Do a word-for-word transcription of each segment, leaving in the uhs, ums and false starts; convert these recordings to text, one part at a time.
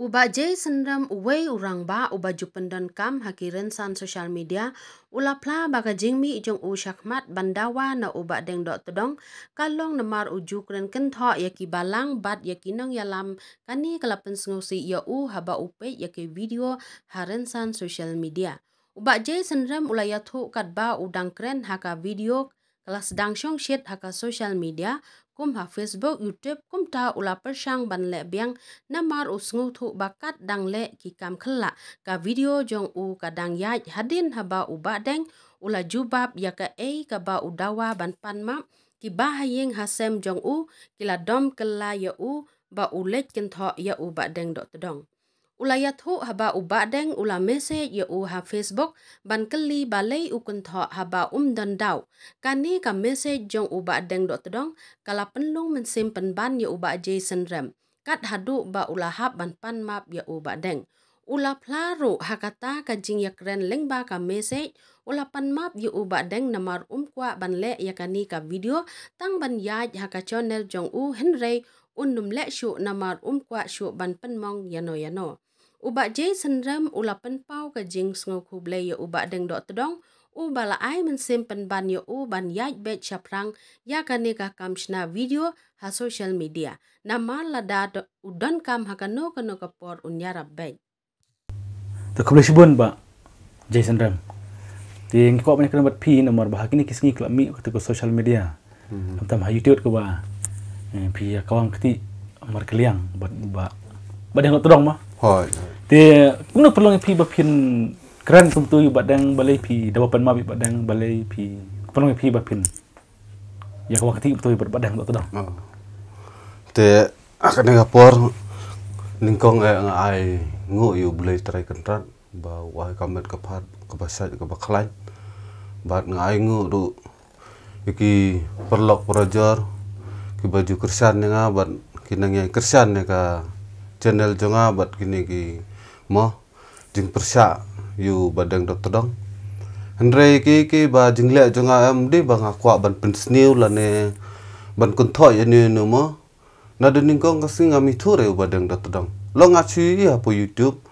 U Bah Jay Synrem, uwei u rangbah uba ju pyndonkam ha ki rynsan social media, u la phla ba ka jingmih jong u shakhmat ban dawa na u Bah Deng Dohtdong ka long namar u ju kren kynthoh ïa ki balang bad ïa ki nongïalam. Kane ka la pynsngewsih ïa u haba u peit ïa ki video ha rynsan social media. U Bah Jay Synrem u la ïathuh katba u dang kren ha ka video ka la sdang shongshit ha ka social media, kum ha Facebook, YouTube, kumta u la pyrshang ban leh biang namar u sngewthuh ba kat dang leh ki kam khyllah, ka video jong u ka dang ïaid. Hadien haba u Bah Deng u la jubab ïa kaei kaba u dawa ban pan map, ki bahaïing hasem jong u ki la dom kylla ïa u ba u leit kynthoh ïa u Bah Deng Dohtdong. U la ïathuh haba u Bah Deng u la message ïa u ha Facebook ban kylli balei u kynthoh haba um don daw. Kane ka message jong u Bah Deng Dohtdong ka la pynlong mynsiem pynban ïa u Bah Jay Synrem, kat haduh ba u la hap ban pan map ïa u Bah Deng. U la phla ruh ha kata ka jingïakren lyngba ka message, u la pan map ïa u Bah Deng namar um kwah ban leh ïa kane ka video tang ban ïaid ha ka channel jong u, hynrei un ym leh shuh namar um kwah shuh ban pynmong ïano ïano. U Bah Jay Synrem u la pynpaw ka jingsngewkhublei ïa u Bah Deng Dohtdong uba la ai mynsiem pynban ïa u ban ïaid beit shaphrang ïa kane ka kam shna video ha social media, namar lada do-, u donkam ha kano kano ka por un ïarap beit. Te khublei shibun Bah Jay Synrem. Te ngi kwah ban ïakren bad phi namar ba ha kine ki sngi ka la mih kata ka social media. Khamtam ha YouTube kaba, eh, phi ïa kawang kti markylliang bad Bah, Bah Deng Dohtdong ma. Hooid. Te kumno pynlong ïa phi ba phin kren kumto ïa u Bah Deng, balei phi dawa pan map ïa u Bah Deng, balei phi, pynlong ïa phi ba phin ïa kawang kti kumto ïa u Bah Deng Dohtdong? Oh. Te ha kane ka por nyngkong eh nga ai nguh ïa U Blei Trai Kynrad ba u ai ka met ka phad kaba shait kaba khlaiñ. Bad nga ai nguh ruh ïa ki paralok parajor kiba ju kyrshan ïa nga bad ki nongïakyrshan ïa ka channel jong nga bad kine ki mo jingpyrshah ïa u Bah Deng Dohtdong. Hynrei ki, kiba jingleh jong nga em dei ba nga kwah ban pynsniew lane ban kynthoh ïa une une mo. Naduh nyngkong ka sngi ngam ithuh re u Bah Deng Dohtdong. Long nga shu ïohi hapoh YouTube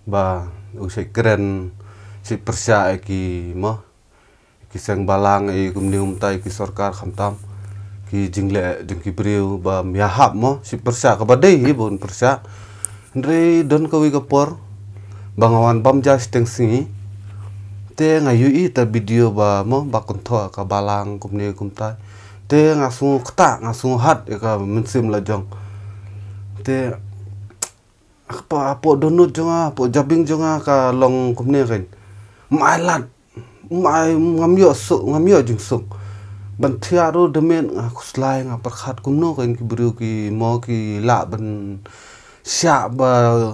ba u shait kren, shait pyrshah ïa ki mo, ki seng balang, ïa kumne kumta, ïa ki sorkar khamtam, ki jingleh jong ki briew bym ïahap mo, shait pyrshah kaba dei hi ba un pyrshah. Hynrei don kawei ka por ba nga wan bam ja shiteng sngi. Te nga ïohi ta video ba mo ba kynthoh ka balang kumne kumta. Te nga sngew ktah, nga sngew hat ïa ka mynsiem la jong. Te hapoh, hapoh dohnud jong nga, hapoh jabieng jong nga ka long kumne kein. Ym ai lad, ym ai, ngam ïoh suk, ngam ïoh jingsuk. Ban thiah ruh da miet nga khuslai, nga pyrkhat kumno kein ki briew ki mo ki lah ban shah ba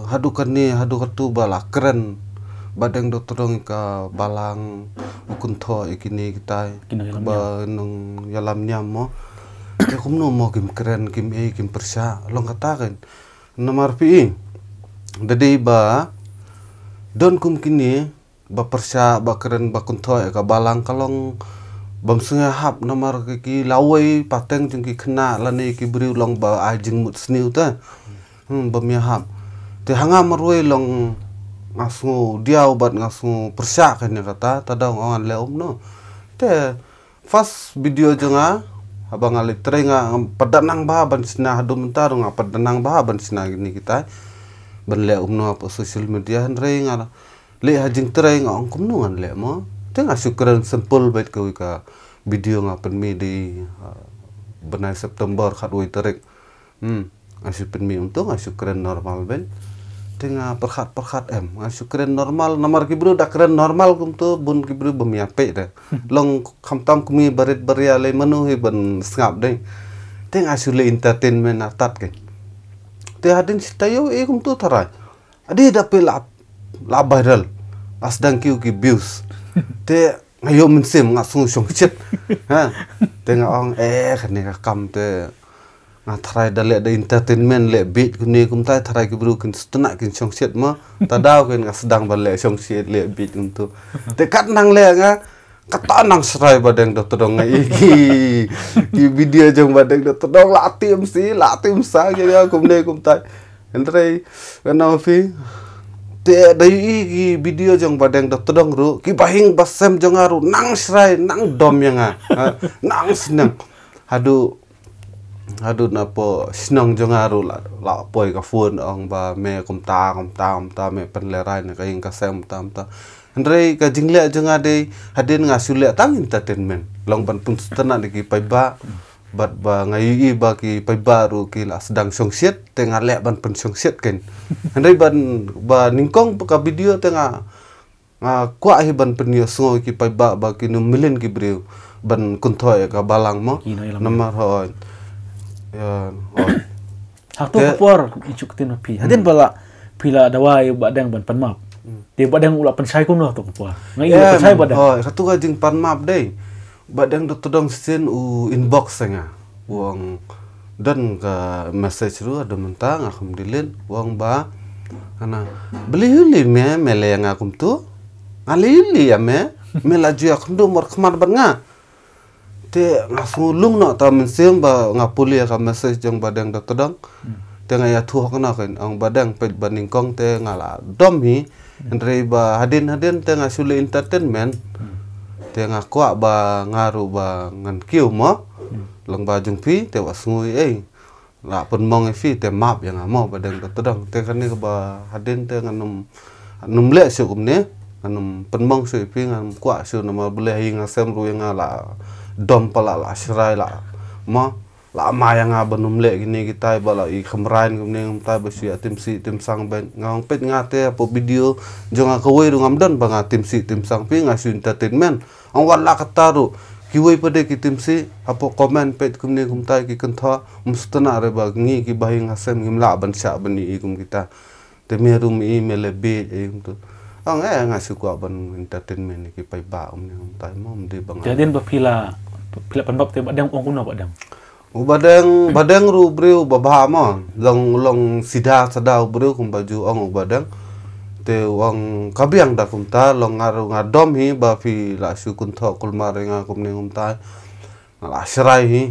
haduh kane haduh katu ba la kren Bah Deng Dohtdong ïa ka balang, u kynthoh ïa kine kitai, ki nongïalam niam, ba nongïalam niam mo. Te kumno mo kim kren, kim ei, kim pyrshah, long kata kein. Namar phi i, da dei ba don kum kine ba pyrshah, ba kren, ba kynthoh ïa ka balang ka long bym sngewhap namar ki, ki lawei pateng jong ki khynnah lane ki briew long ba ai jingmut sniew te. Hmm, bym ïahap. Te ha nga marwei long nga sngew diaw bad nga sngew pyrshah kein ïa kata, ta dang ong ngan leh kumno. Te first video jong nga, haba nga leit trei nga, nga pat da nang bha ban shna, haduh mynta ruh nga pat da nang bha ban shna kine kitai, ban leh kumno hapoh social media, hynrei nga leh ha jingtrei nga ong kumno ngan leh mo. Te nga shu kren simple beit kawei ka video nga pynmih dei, ah, bnai September khatwei tarik. Hmm. Nga shu pynmih kumto, nga shu kren normal beit. Te nga pyrkhat, pyrkhat em, nga shu kren normal, namar ki briew da kren normal kumto, bun ki briew bym ïa peit de. Long khamtam kmie barit baria lei mano hi ban sngap de. Te nga shu leh entertainment artat kein. Te hadien shi taïew eh kumto tharai. Ade da peit la, la viral. La sdang kiew ki views. Te nga ïoh mynsiem, nga sngew shongshit. Ha. Te nga ong, eh, kane ka kam te nga tharai da leh da entertainment, leh beit kumne kumtai, tharai ki briew kin sngewtynnat, kin shongshit mo. Ta daw kein nga sdang ban leh shongshit, leh beit kumto. Te kat nang leh nga, kata nang shrai Bah Deng Dohtdong nga i ki, ki video jong Bah Deng Dohtdong la tim si, la tim sa ki, kumne kumtai. Hynrei, ngan ong phi, te da ïohi ki video jong Badeng Dr. Tdong ruh, ki bahaïing bahasem jong nga ruh, nang shrai, nang dom ïa nga. Ha, nang sneng. Haduh, haduh na pdeng shnong jong nga ruh la, la poi ka phone ong ba me kumta, kumta, kumta, me pynlehraiñ na ka ïing ka sem, kumta, kumta. Hynrei ka jingleh jong nga dei, hadien nga shu leh tang entertainment. Long ban pynsngewtynnat ïa ki paidbah. Bad ba nga ïohi ba ki paidbah ruh ki la sdang shongshit, te nga leh ban pynshongshit kein. Hynrei ban ba nyngkong ka video te nga, nga kwah hi ban pynïohsngew ïa ki paidbah ba kin ym mlien ki briew ban kynthoh ïa ka balang mo. Ki nongïalam. Namar hooid. Ïa, hooid. Ha kato ka por, ngi shu ktien ma phi. Hadien ba la, phi la dawa ïa u Bah Deng ban pan map. Te u Bah Deng u la pynshai kumno ha kato ka por? Nga ïohi u la pynshai Bah Deng. Hooid, kato ka jingpan map dei. Bah Deng Dr. Tdong shisien u inbox ïa nga. U ong don ka message ruh haduh mynta nga kham delete. U ong ba, hana, balei hynrei me, me leh ïa nga kumto? Nga leh hynrei ïa me, me la ju ïakynduh markhmat bad nga. Te nga sngew lung noh ta mynsiem ba nga pule ïa ka message jong Bah Deng Dr. Tdong. Te nga ïathuh noh kein, ong Bah Deng, peit ba nyngkong te nga la dom hi. Hynrei ba hadien hadien te nga shu leh entertainment. Te nga kwah ba nga ruh ba ngan kiew mo. Long ba jong phi te wat sngew ei. La pynmong ïa phi te map ïa nga mo Bah Deng Dr. Tdong. Te kane kaba hadien te ngan ym, ngan ym leh shuh kumne. Ngan ym pynmong shuh ïa phi, ngan ym kwah shuh namar balei ha ïing ha sem ruh ïa nga la dom palat, la shrai la. Mo. La ma ïa nga ban ym leh kine kitai ba la i khamrain kumne kumtai ba shu ïa tim sih tim sang ban. Nga ong peit nga te hapoh video jong nga kawei ruh ngam don ba nga tim sih tim sang, phi nga shu entertainment. Ong wat la katta ruh, kiwei pat de ki tim sih, hapoh comment peit kumne kumtai ki kynthoh, ym sngewtynnat re ba ngi ki bahaïing hasem ngim lah ban shah ban ïohi kum kita. Te me ruh me i me leh beit ei kumto. Ong eh nga shu kwah ban entertainment ïa ki paidbah kumne kumtai mo, ym dei ba nga. Te hadien ba phi la, phi la pan map te Bah Deng u ong kumno Bah Deng? U Bah Deng, Bah Deng ruh u briew ba bha mo. Long, long sida sada u briew kumba ju ong u Bah Deng. Te u ong ka biang da kumta, long nga ruh nga dom hi ba phi la shu kynthoh kulmar ïa nga kumne kumtai. Nga la shrai hi.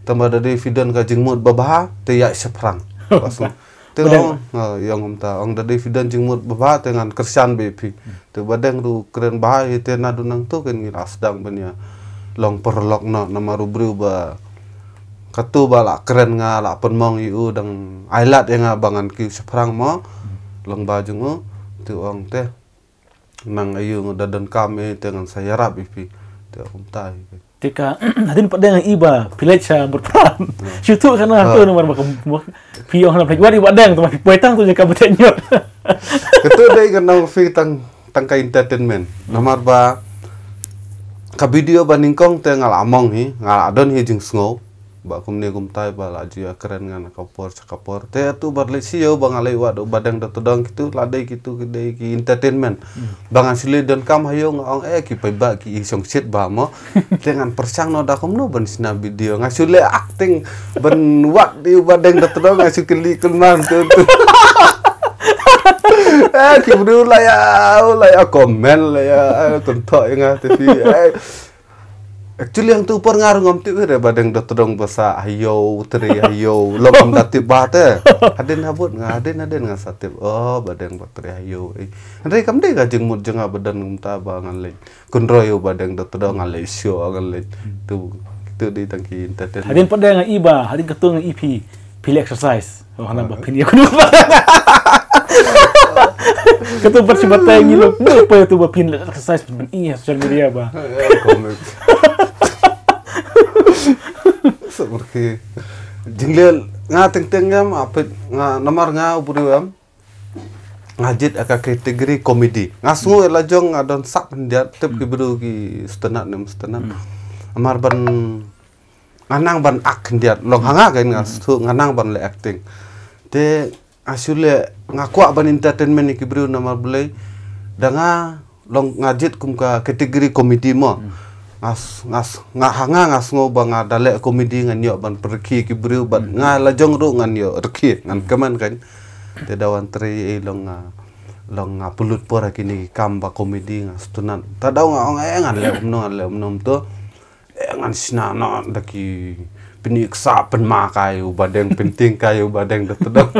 Tangba da dei phi don ka jingmut ba bha, te ïaid shaphrang. Pas Te ong, ah, ïa kumta, ong da dei phi don jingmut ba bha te ngan kyrshan beit ïa phi. Te Bah Deng ruh kren bha hi te naduh nangto kein ngi la sdang ban ïa long paralok noh namar u briew ba kato ba la kren nga la pynmong ïa u dang ailad ïa nga ba ngan kiew shaphrang mo. Long ba jong u, te ong te. Nang aïu nga da donkam eh te ngan sa ïarap ïa phi. Te kumta hi. Te ka hadien pat de nga i ba phi leit sha Murphrah. Shu tu kana tu namar ba phi ong hana phi leit wad i Bah Deng tu ba phi poi tang tu jaka ba te nyot. Katu dei ka nong phi tang tang ka entertainment. Namar ba ka video ba nyngkong te nga la mong hi, nga la don hi jingsngew. Ba kumne kumtai ba la ju ïa kren nga na ka por sha ka por. Te atu ba leit sha ïew ba nga leit wad u Bah Deng Dr. Tdong kitu la dei kitu ki dei ki entertainment. Ba ngan shu leit donkam ha ïew nga ong eh ki paidbah ki i shongshit ba mo. Te ngan pyrshang noh da kumno ban shna video. Nga shu leh acting ban wad ïa u Bah Deng Dr. Tdong nga shu kylli kylman tu tu. Eh ki briew la ïa, la ïa comment la ïa, eh, kynthoh ïa nga te phi. Eh, Actually hangtu por nga ruh ngam tip re Bah Deng Dr. Tdong ba sah ha ïew, trei ha ïew, long ngam da tip ba te. Hadien habud nga, hadien hadien nga sa tip. Oh, Bah Deng ba trei ha ïew. Eh. Hynrei kam dei ka jingmut jong nga ba don kumta ba ngan leit kynroi ïa u Bah Deng Dr. Tdong ngan leit show ngan leit. Tu tu dei tang ki entertainment. Hadien pat de nga i ba, hadien katu nga i phi, phi leh exercise. Oh, hana ba phin ïa kunu. Katu pat shi batai ngi lok. Ngi lok poi tu ba phin exercise ban i ha social media ba. Sabar ki jingleh nga teng teng ngam apit nga namar nga u briew em. Nga jied ha ka category comedy. Nga sngew la jong nga don sap khyndiat tip ki briew ki sngewtynnat ne ym sngewtynnat. Amar ban nga nang ban act khyndiat long ha nga kein nga sngewthuh nga nang ban leh acting. Te nga shu leh nga kwah ban entertainment ïa ki briew namar balei da nga long nga jied kum ka category comedy mo. Nga s- nga s- nga ha nga nga sngew ba nga da leh comedy ngan ïoh ban pyrkhi ki briew bad nga la jong ruh ngan ïoh rkhie ngan kmen kein. Te da wan trei ei long nga long nga pynlut por ha kine ki kam ba comedy nga sngewtynnat. Ta da nga ong eh ngan leh kumno ngan leh kumno to. Eh, ngan shna noh da ki Ni ksa pynma kai u Badeng, pynting kai u Badeng da tdong.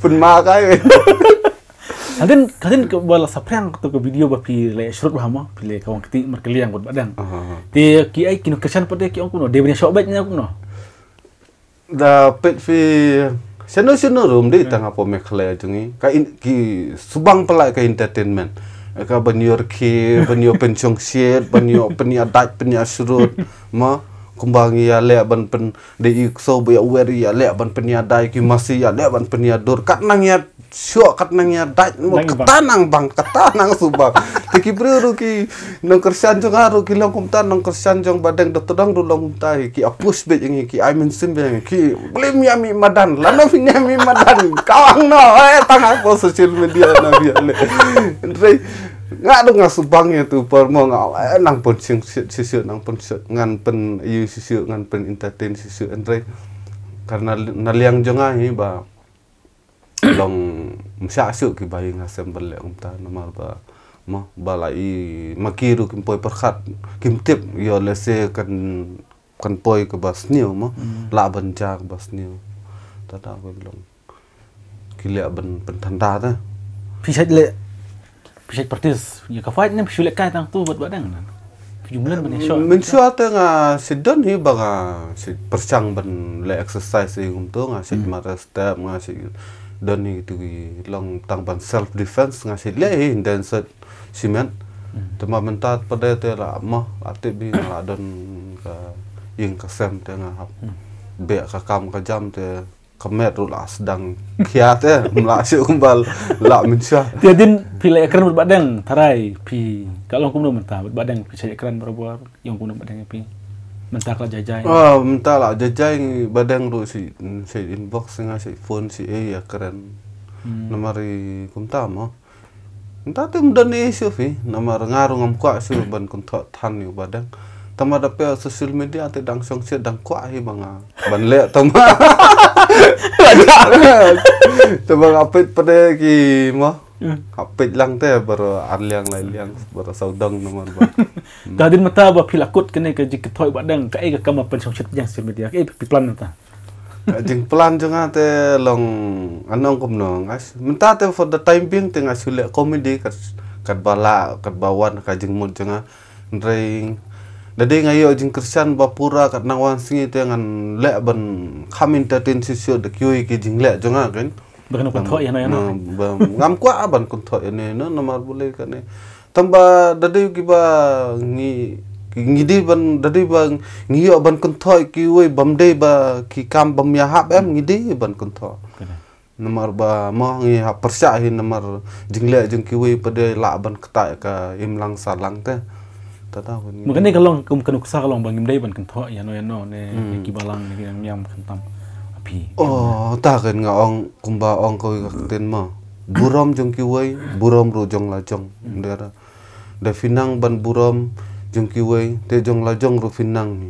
Pynma kai. Hadin, hadin ka ba la sapriang tu ka video ba phi le shrut ba mo, phi le ka wang kti mar kaliang bad Badeng. Te ki ai ki nongkyrshan pat de ki ong kumno, de bani shok bad nya kumno. Da peit phi shano shano rum di tang hapoh Meghalaya jong ngi. Ka in, ki subang pala ka entertainment. Ka ban ïoh rkhie, ban ïoh pynshong shit, ban ïoh pynïadait, pynïashrut. Ma, kumba ngi ïaleh ban pyn, de i kso ba ïa wer ïaleh ban pynïadai, ki masi ïaleh ban pynïadur. Kat nang ïa shuh kat nang ïa dait mo kata nang bang, kata nang subang. Te ki briew ruh ki nongkyrshan jong nga ruh ki long kumta, nongkyrshan jong Badeng da tdong ruh long kumta, ki apus beit ïa ngi, ki ai mynsiem beit ïa ngi, ki blim ïa mi madan, lano phi ïa mi madan, kawang no, eh, tang hapoh social media na bia le. Hynrei nga ruh nga subang ïa tu por mo nga, eh, nang pynshong shit, shit, shit, nang pynshong, ngan pyn, ïa shit, shit, ngan pyn entertain shit, shit, hynrei. Karena na liang jong nga hi ba long mshah shuh ki ba ïing ha sem ban leh kumta namar ba mo ba la i ma ki ruh kim poi pyrkhat kim tip ïoh lehse kan kan poi kaba sniew mo la ban ja kaba sniew. Tata ko long ki leh ban pynthanda ta. Phi shait leh Phi shait practice ïa ka fight ne phi shu leh kai tang tu bad Badeng nan. Phi jumlen ban ïa shot. Mynshuwa te nga shait don hi ba nga shait pyrshang ban leh exercise hi kumto, nga shait mar step, nga shait don hi tu ki long tang ban self defense, nga shait leh hi, dan set shimet. Te ma mynta pat de te la mo la tip hi nga la don ka ïing ka sem te nga hap beh ka kam ka jam te. Ka met ruh la sdang khia te, mla shu kumba la mynshuwa. Te hadien phi la ïakren bad Badeng, tharai phi ka long kumno mynta bad Badeng, phi shait ïakren barabor, ïong kumno Badeng ïa phi? Mynta ka la jai jai. Ah, mynta la jai jai, Badeng ruh shi, shi inbox, nga shi phone, shi, eh, ïakren. Namar i kumta mo. Mynta te ym don issue phi, namar nga ruh ngam kwah shuh ban kynthoh than ïa u Badeng. Tangba da peit social media te dang shong shit dang kwah hi ba nga ban leh tangba. Tangba nga peit pat de ki mo. Nga peit lang te baroh ar liang lai liang baroh sawdong namar ba. Te hadien mynta ba phi la kut kane ka jingkynthoh Badeng, kaei ka kam ba pynshong shit ïa social media, kaei phi plan mynta? Jingplan jong nga te long, nga ong kumno, nga s-, mynta te for the time being te nga shu leh comedy kat, kat ba lah, kat ba wan ka jingmut jong nga. Hynrei da dei nga ïoh jingkyrshan ba pura kat nang wan sngi te ngan leh ban kham entertain shuh shuh da kiwei ki jingleh jong nga kan. Ba kano kynthoh ïano ïano. Ngam kwah ban kynthoh ïano ïano namar balei kane. Tangba da dei kiba ngi, ngi dei ban, da dei ba ngi ïoh ban kynthoh kiwei bym dei ba ki kam bym ïahap em, ngi dei ban kynthoh. Namar ba mo ngi hap pyrshah hi namar jingleh jong kiwei pat de lah ban ktah ka imlang sahlang te. Tata ban ngi. Mynta ka long kum ka nuksa ka long ba ngim dei ban kynthoh ïano ïano ne ki balang ne ki nongñiam khamtam. Phi. Oh, ta kan nga ong kumba ong kawei ka ktien mo. Burom jong kiwei, burom ruh jong la jong. Dei ra. Da phi nang ban burom jong kiwei, te jong la jong ruh phi nang hi.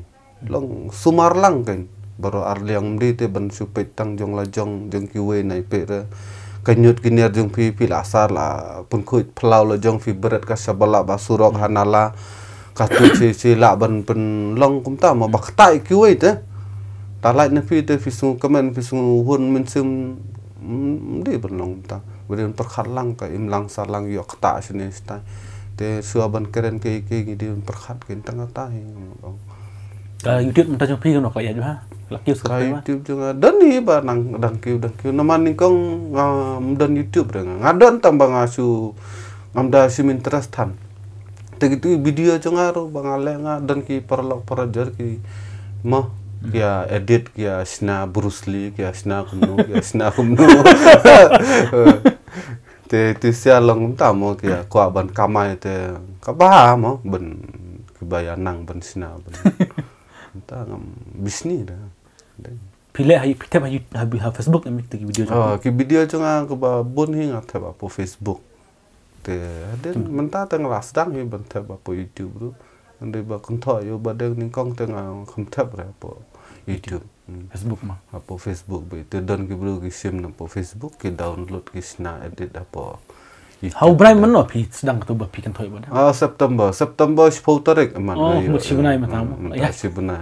Long sumar lang kan. Baroh ar liang ym dei te ban shu peit tang jong la jong, jong kiwei na i peit re. Ka ñiut ki niar jong phi, phi la sar la pynkhuid phyllaw la jong phi bret ka sha ba la ba surok ha nala. Ka tu chi chi la ban pynlong kumta mo ba ktah kiwei te. Ta lait na phi te phi sngew kmen, phi sngew hun mynsiem. Ym dei ban long kumta. Ba dei ban pyrkhat lang ka imlang sahlang ïoh ktah shane shatai. Te shuwa ban kren kiei kiei ngi dei ban pyrkhat kein tang kata hi. Ka YouTube mynta jong phi kano ka la ïaid bha? La kiew subscriber? Ka YouTube jong nga don hi ba nang dang kiew dang kiew. Namar nyngkong ngam don YouTube re nga. Nga don tang ba nga shu ngam da shim interest than. Te kitu ki video jong nga ruh ba nga leh nga don ki paralok parajor ki mo ki ïa edit ki ïa shna Bruce Lee ki ïa shna kumno ki ïa shna kumno. Te tu sia long kumta mo ki ïa kwah ban kamai te ka bha mo ban kiba ïa nang ban shna ban. Kumta ngam bisni da. Phi leh ha, phi thep ha, ha, ha Facebook em te ki video jong phi? Ah, ki video jong nga kaba bun hi nga thep hapoh Facebook. Te hadien mynta te nga la sdang hi ban thep hapoh YouTube ruh. Hynrei ba kynthoh ïa u Badeng nyngkong te nga kham thep re hapoh YouTube. Facebook ma. Hapoh Facebook ba te don ki briew ki shim na hapoh Facebook ki download ki shna edit hapoh YouTube. Ha u Brai mynno phi sdang katu ba phi kynthoh ïa u Badeng? Ah, September, September shiphew tarik man. Oh, mut shi bnai mynta mo. Mynta shi bnai.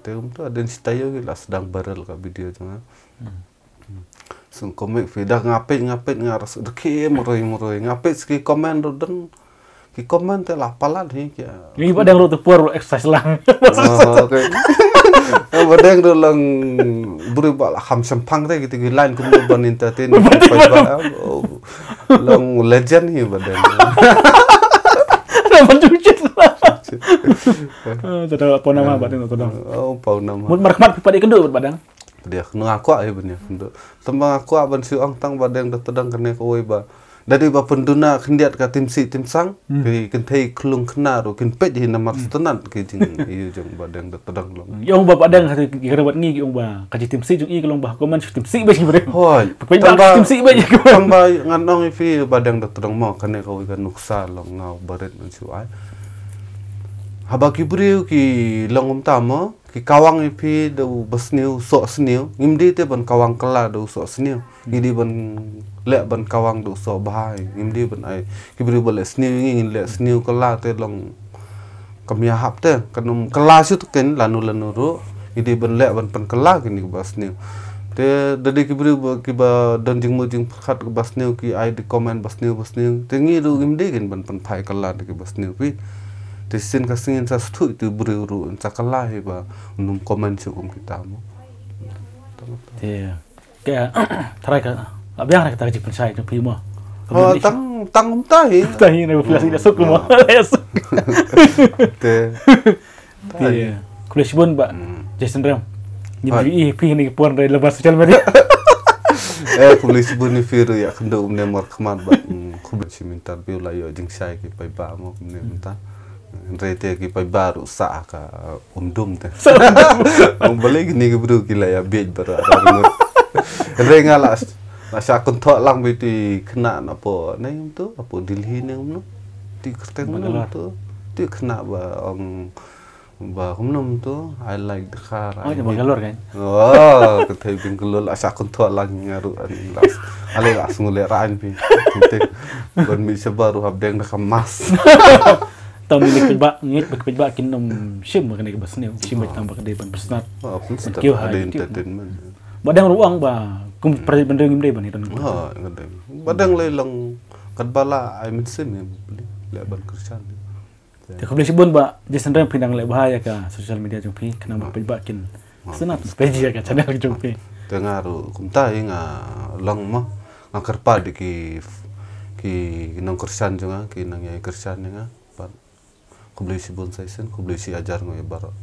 Te kumta hadien shi taïew ki la sdang viral ka video jong nga. Sngewbha comment phi da, nga peit nga peit nga rasa da ki mroi mroi, nga peit ki comment ruh don. Ki comment te la palat hi ki. Ngi Bah Deng ruh te por exercise lang. Oh, okay. Bah Deng ruh long briew ba la kham shemphang te kita ki line kumno ban entertain. Bah Deng. Oh, long legend hi Bah Deng. Dah bantu cit. Ah, tada pau nama Bah Deng, tada. Oh, pau nama. Mut markhmat phi pat ïakynduh Bah Deng. Pdiang, nga kwah ïa ban ïakynduh. Tang ba nga kwah ban shu ong tang Bah Deng Dohtdong kane kawei ba, da dei ba pynduna khyndiat ka timsih timsang, ki kynthei khlung khynnah ruh kin peit hi namar sngewtynnat ki jingïohi jong Bah Deng Dohtdong long. Ki ong ba Bah Deng ha ki kyrpad ngi ki ong ba ka jingtimsih jong i ka long ba ha comment shu timsih beit ki briew. Hooid. Peit ba shu timsih beit ki briew. Tang ba ngan ong ïa phi Bah Deng Dohtdong mo, kane kawei ka nuksa long nga barit ngan shu ai. Haba ki briew ki long kumta mo, ki kawang ïa phi da u basniew, soh sniew. Ngim dei te ban kawang kylla da u soh sniew. Ngi dei ban leh ban kawang da u soh bha. Ngim dei ban ai ki briew ba leh sniew ïa ngi, ngin leh sniew kylla te long kam ïahap te. Kan ym kylla shuh te ken lano lano ruh. Ngi dei ban leh ban pynkylla kine ki basniew. Te da dei ki briew ba, kiba don jingmut jingpyrkhat ki basniew, ki ai da comment basniew basniew. Te ngi ruh ngim dei ken ban pynphai kylla da ki basniew phi. Te shisien ka sngi sa shu ïathuh ïa u briew ruh, sa kylla hi ba un ym comment shuh kum kita mo. Te ka tharai ka, la biang tharai kata ka jingpynshai jong phi mo. Oh, tang, tang kumta hi. Kumta hi, na phi la sngewsuk mo. La suk. Te. Te khublei shibun Bah Jason Rem. Ngim ju ïohi phi ha kine ki por hynrei lyngba social media. Eh, khublei shibun ïa phi ruh ïakynduh kumne markhmat Bah. Hmm, khublei shibun interview la ïoh jingshai ki paidbah mo kumne mynta. Hynrei te ki paidbah ruh sah ka um dum te. Ong balei kine ki briew ki la ïa bieit baroh. Hynrei nga la, la shah kynthoh lang beit ïa i khynnah na po, ne em tu, hapoh Delhi ne em no. Ti kyrteng Bangalore. Tu. Ti khynnah ba ong ba kumno em tu, I like the car. Oh, I hate Bangalore kan? Oh, ka thei Bangalore la shah kynthoh lang nga ruh ani las. Ale la sngewleh rain phi. Te ban mih shabar ruh hap deng da ka mask. Tang ngi paidbah, ngi paidbah kin ym shim kane ka basniew, shim beit tang ba ka dei ban pynsnat. Ah, pynsnat. Kiew ha ada YouTube. Entertainment. Ba dang ruh ong ba kum private bynriew ngim dei ban ïadon. Ah, ngim dei. Ba dang lei long katba la ai mynsiem ïa phi leh ban kyrshan. Te khublei shibun Bah Jason Rem, phi dang leh bha ïa ka social media jong phi, khnang ba paidbah kin pynsnat page ïa ka channel jong phi. Te nga ruh kumta hi nga long mo, nga kyrpad ïa ki, ki nongkyrshan jong nga, ki nongïai kyrshan ïa nga. Bad khublei shibun sa shisien, khublei shi hajar nguh ïa baroh.